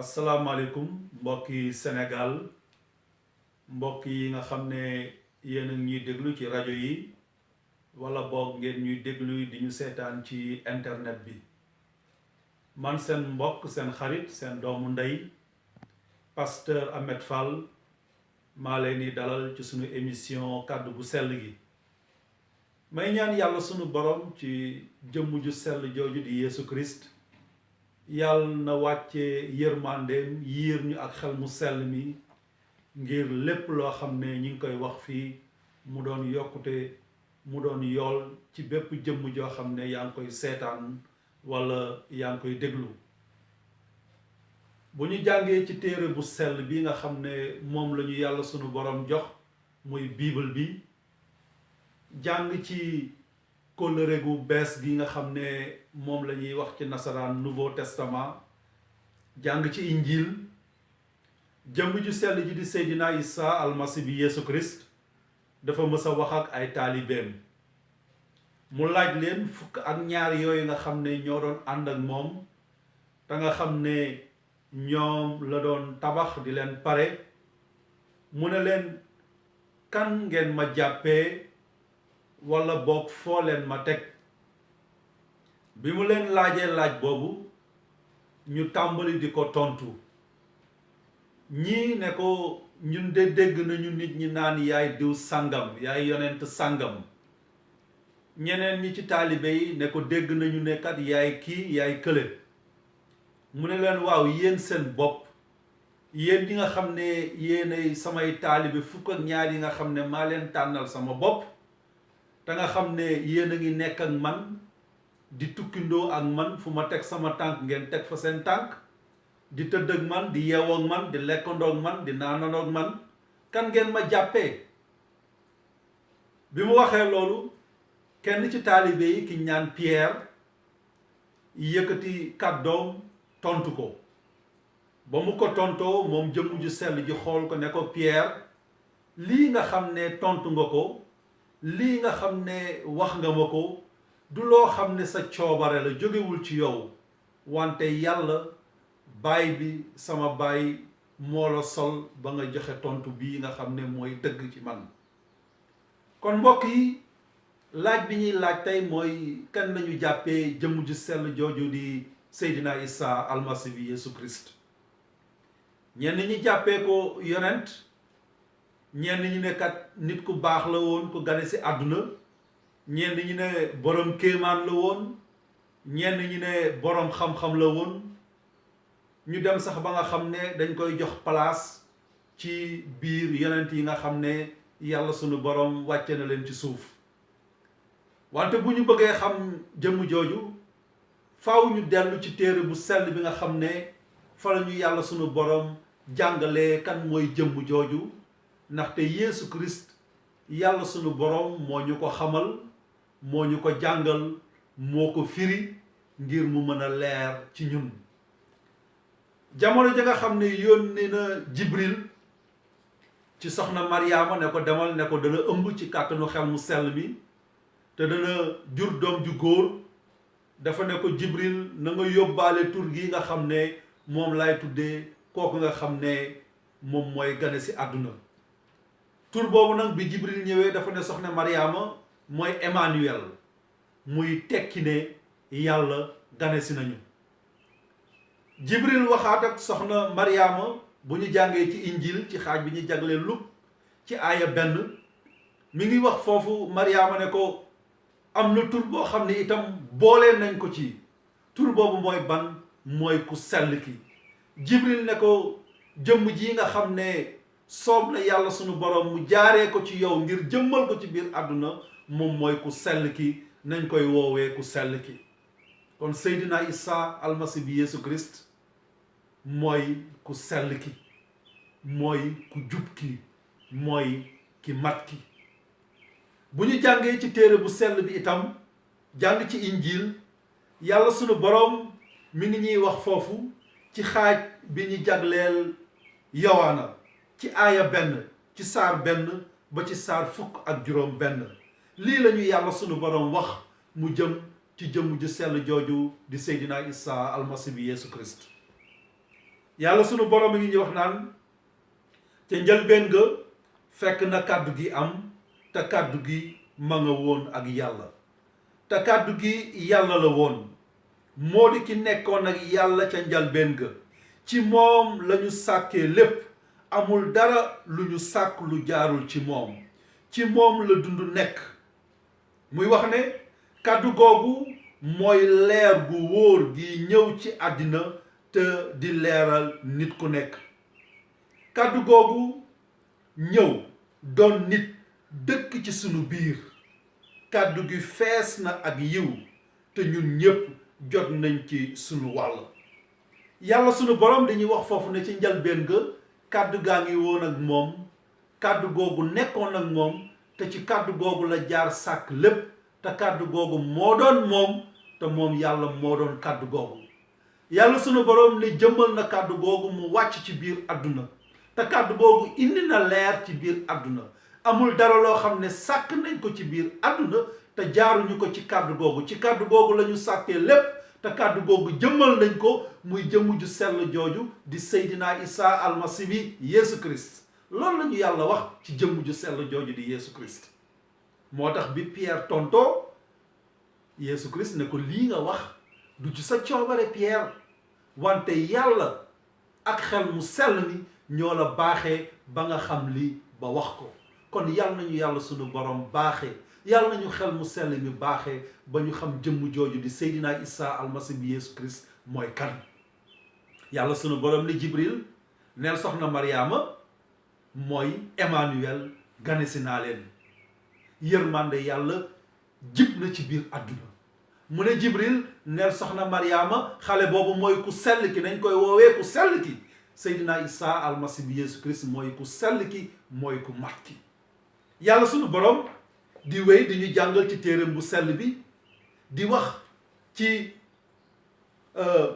asalaamaaleykum mbokki Sénégal mbokk yi nga xam ne yéen a ñuy déglu ci rajo yi wala boog ngeen ñuy déglu di ñu seetaan ci internet bi man seen mbokk seen xarit seen doomu ndey pasteur Ahmed Fall maa leen di dalal ci sunu émission kàddu bu sell gi may ñaan yàlla sunu borom ci jëmm ju sell jooju di Yeesu Christ yàlla na wàcce yërmandeem yiir ñu ak xel mu sell mi ngir lépp loo xam ne ñi ngi koy wax fii mu doon yokkute mu doon yool ci bépp jëmm joo xam ne yaa ngi koy seetaan wala yaa ngi koy déglu bu ñu jàngee ci téere bu sell bi nga xam ne moom la ñu yàlla sunu borom jox muy bible bi jàng ci kóllëre gu bees gi nga xam ne moom la ñuy wax ci nasaraan Nouveau Testament jàng ci injil jëmm ju sell ji di Seydina Isa almasi bi Yeesu Christ dafa mës a wax ak ay taalibeem mu laaj leen fukk ak ñaar yooyu nga xam ne ñoo doon ànd ak moom te nga xam ne ñoom la doon tabax di leen pare mu ne leen kan ngeen ma jàppee wala boog foo leen ma teg bi mu leen laajee laaj boobu ñu tàmbali di ko tontu ñii ne ko ñun de dégg nañu nit ñi naan yaay diw sàngam yaay yonent sàngam ñeneen ñi ci taalibe yi ne ko dégg nañu ne kat yaay kii yaay kële mu ne leen waaw yéen seen bopp yéen ñi nga xam ne yéenay samay taalibe fukk ak ñaar yi nga xam ne maa leen tànnal sama bopp te nga xam ne yéen a ngi nekk ak man di tukkindoo ak man fu ma teg sama tànk ngeen teg fa seen tànk di tëdd ak man di yeewoo ak man di lekkandoo ak man di naanandoo ak man kan ngeen ma jàppee bi mu waxee loolu kenn ci taalibe yi ki ñaan Pierre yëkkati kàddoom tontu ko ba mu ko tontoo moom jëmm ju sell ji xool ko ne ko Pierre lii nga xam ne tontu nga ko lii nga xam ne wax nga ma ko du loo xam ne sa coobare la jógewul ci yow wante yàlla baay bi sama baay moo la sol ba nga joxe tontu bii nga xam ne mooy dëgg ci man kon mbokk yi laaj bi ñuy laaj tey mooy kan lañu jàppee jëmm ju sell jooju di Seydina Isa almasi bi Yeesu Christ ñenn ñi jàppee ko yonent ñenn ñi ne kat nit ku baax la woon ku gane ci àdduna ñenn ñi ne boroom kéemaan la woon ñenn ñi ne boroom xam-xam la woon ñu dem sax ba nga xam ne dañ koy jox place ci biir yonent yi nga xam ne yàlla sunu boroom wàcce na leen ci suuf wante bu ñu bëggee xam jëmm jooju faaw ñu dellu ci téere bu sell bi nga xam ne fa la ñu yàlla sunu boroom jàngalee kan mooy jëmm jooju ndaxte Yeesu Christ yàlla sunu boroom moo ñu ko xamal moo ñu ko jàngal moo ko firi ngir mu mën a leer ci ñun jamono ja nga xam ne yónni na Jibril ci soxna Mariama ne ko demal ne ko dana ëmb ci kàttanu xel mu sell mi te dana jur doom ju góor dafa ne ko Jibril na nga yóbbaale tur gi nga xam ne moom laay tuddee kooku nga xam ne moom mooy gane ci àdduna tur boobu nag bi Jibril ñëwee dafa ne soxna Mariama mooy Emmanuel muy tekki ne yàlla gane si nañu Jibril waxaat ak soxna Mariama bu ñu jàngee ci injil ci xaaj bi ñu jaglee Luk ci aaya 1 mi ngi wax foofu Mariama ne ko am na tur boo xam ne itam boole nañ ko ci tur boobu mooy ban mooy ku sell ki Jibril ne ko jëmm ji nga xam ne soob na yàlla sunu borom mu jaaree ko ci yow ngir jëmmal ko ci biir àdduna moom mooy ku sell ki nañ koy woowee ku sell ki kon Seydina Isa almasi bi Yeesu Christ mooy ku sell ki mooy ku jub ki mooy ki mat ki bu ñu jàngee ci téere bu sell bi itam jàng ci injil yàlla sunu borom mi ngi ñuy wax foofu ci xaaj bi ñu jagleel Yowaana ci aaya 1 ci saar 1 ba ci saar 17 lii la ñu yàlla sunu borom wax mu jëm ci jëmm ju sell jooju di Seydina Isa almasi bi Yeesu Christ yàlla sunu borom mi ngi ñu wax naan ca njëlbeen ga fekk na kàddu gi am te kàddu gi ma nga woon ak yàlla te kàddu gi yàlla la woon moo di ki nekkoon ak yàlla ca njëlbeen ga ci moom lañu sàkkee lépp amul dara lu ñu sàkk lu jaarul ci moom la dund nekk. muy wax ne kàddu googu mooy leer gu wóor gi ñëw ci àddina te di leeral nit ku nekk. kàddu googu ñëw doon nit dëkk ci sunu biir kàddu gi fees na ak yiw te ñun ñépp jot nañ ci sunu wàll. yàlla sunu borom dañuy wax foofu ne ci njalbeen ga kàddu gaa ngi woon ak moom kàddu googu nekkoon ak moom te ci kàddu googu la jaar sàkk lépp te kàddu googu moo doon moom te moom yàlla moo doon kàddu googu. yàlla sunu borom ne jëmmal na kàddu googu mu wàcc ci biir àdduna te kàddu googu indi na leer ci biir àdduna amul dara loo xam ne sàkk nañ ko ci biir àdduna te jaaruñu ko ci kàddu googu lañu sàkkee lépp te kàddu googu jëmmal nañ ko muy jëmm ju sell jooju di Seydina Isa almasi bi Yeesu Christ. loolu lañu yàlla wax ci jëmm ju sell jooju di Yeesu Christ. moo tax bi Pierre tontoo Yeesu Christ ne ko lii nga wax du ci sa coobare Pierre wante yàlla ak xel mu sell mi ñoo la baaxee ba nga xam li ba wax ko. kon yàlla nañu yàlla sunu borom baaxee yàlla nañu xel mu sell mi baaxee ba ñu xam jëmm jooju di Seydina Isa almasi bi Yeesu Christ mooy kan. yàlla sunu borom ni Jibril neel soxna Mariama mooy Emmanuel ganesi naa leen. yërmande yàlla jib na ci biir àdduna mu ne Jibril neel soxna Mariama xale boobu mooy ku sell ki nañ koy woowee ku sell ki. Seydina Isa almasi bi Yeesu Christ mooy ku sell ki mooy ku mat ki. yàlla sunu borom di wéy di ñu jàngal ci téereem bu sell bi di wax ci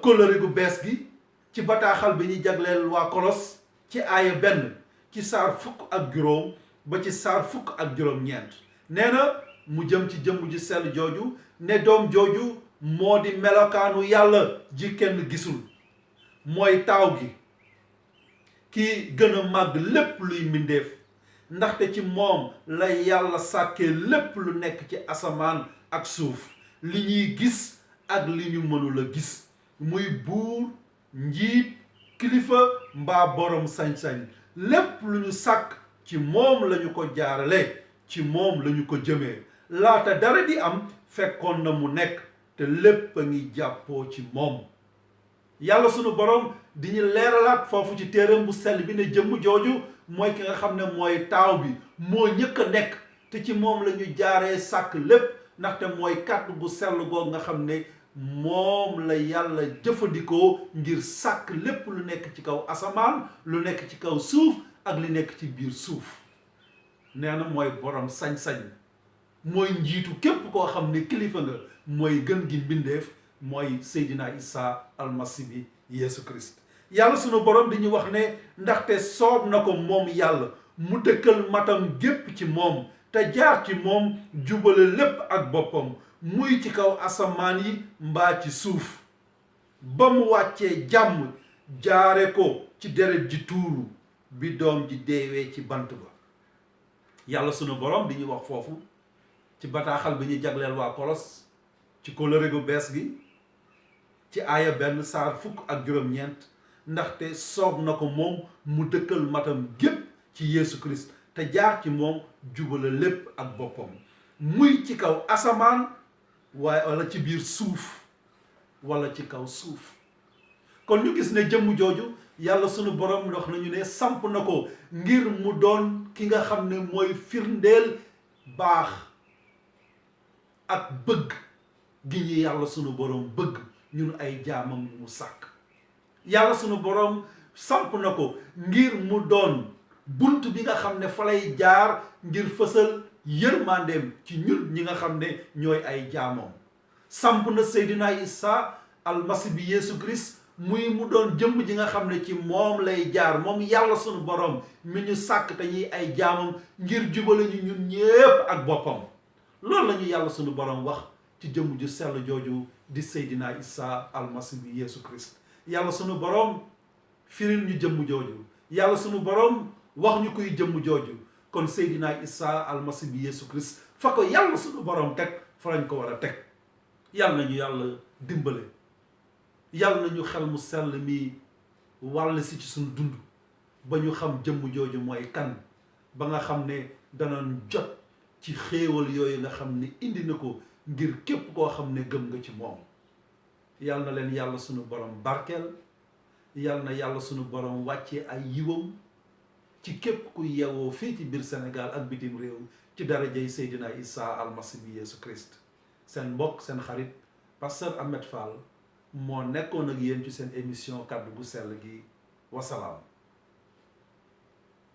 kóllëre gu bees gi ci bataaxal bi ñu jagleel waa Kolos ci aaya 1 ci saar 10 ba ci saar 10 nee na mu jëm ci jëmm ji sell jooju ne doom jooju moo di melokaanu yàlla ji kenn gisul mooy taaw gi ki gën a màgg lépp luy mbindeef ndaxte ci moom la yàlla sàkkee lépp lu nekk ci asamaan ak suuf li ñuy gis ak li ñu mënul a gis muy buur njiit kilifa mbaa borom sañ-sañ lépp lu ñu sàkk ci moom lañu ko jaarale ci moom lañu ko jëmee laata dara di am fekkoon na mu nekk te lépp a ngi jàppoo ci moom. yàlla sunu borom di ñu leeralaat foofu ci téeram bu sell bi ne jëmm jooju mooy ki nga xam ne mooy taaw bi moo ñëkk a nekk te ci moom la ñu jaaree sàkk lépp ndaxte mooy kàddu bu sell googu nga xam ne moom la yàlla jëfandikoo ngir sàkk lépp lu nekk ci kaw asamaan lu nekk ci kaw suuf ak li nekk ci biir suuf. nee na mooy borom sañ-sañ mooy njiitu képp koo xam ne kilifa nga mooy gën gi mbindeef mooy Seydina Isa almasi bi Yeesu Christ. yàlla sunu borom di ñu wax ne ndaxte soob na ko moom yàlla mu dëkkal matam gépp ci moom te jaar ci moom jubale lépp ak boppam muy ci kaw asamaan yi mbaa ci suuf ba mu wàccee jàmm jaare ko ci deret ji tuuru bi doom ji deewee ci bant ba. yàlla sunu borom di ñu wax foofu ci bataaxal bi ñu jagleel waa Kolos ci kóllëre gu bees gi ci aaya 1 saar 10 ndaxte soob na ko moom mu dëkkal matam gépp ci Yeesu Christ te jaar ci moom jubale lépp ak boppam muy ci kaw asamaan waaye wala ci biir suuf wala ci kaw suuf. kon ñu gis ne jëmm jooju yàlla sunu borom wax nañu ne samp na ko ngir mu doon ki nga xam ne mooy firndeel baax ak bëgg gi ñu yàlla sunu borom bëgg ñun ay jaamam mu sàkk. yàlla sunu borom samp na ko ngir mu doon bunt bi nga xam ne fa lay jaar ngir fësal yërmandeem ci ñun ñi nga xam ne ñooy ay jaamam. samp na Seydina Isa almasi bi Yeesu Christ muy mu doon jëmm ji nga xam ne ci moom lay jaar moom yàlla sunu borom mi ñu sàkk te ñuy ay jaamam ngir jubale ñu ñun ñépp ak boppam. loolu la ñu yàlla sunu borom wax ci jëmm ju sell jooju di Seydina Isa almasi bi Yeesu Christ. yàlla sunu borom firil ñu jëmm jooju. yàlla sunu borom wax ñu kuy jëmm jooju. kon Seydina Isa almasi bi Yeesu Christ fa ko yàlla sunu borom teg fa lañ ko war a teg. yàlla nañu yàlla dimbale. yàlla nañu xel mu sell mi wàll si ci suñu dund ba ñu xam jëmm jooju mooy kan, ba nga xam ne danañ jot ci xéewal yooyu nga xam ne indi na ko ngir képp koo xam ne gëm nga ci moom. yàlla na leen yàlla sunu borom barkeel. yàlla na yàlla sunu borom wàccee ay yiwam ci képp ku yewoo fii ci biir Sénégal ak bitim réew ci darajay Seydina Isa almasi bi Yeesu Christ. seen mbokk seen xarit Pasteur Ahmed Fall moo nekkoon ak yéen ci seen émission kàddu gu sell gi. wasalaam.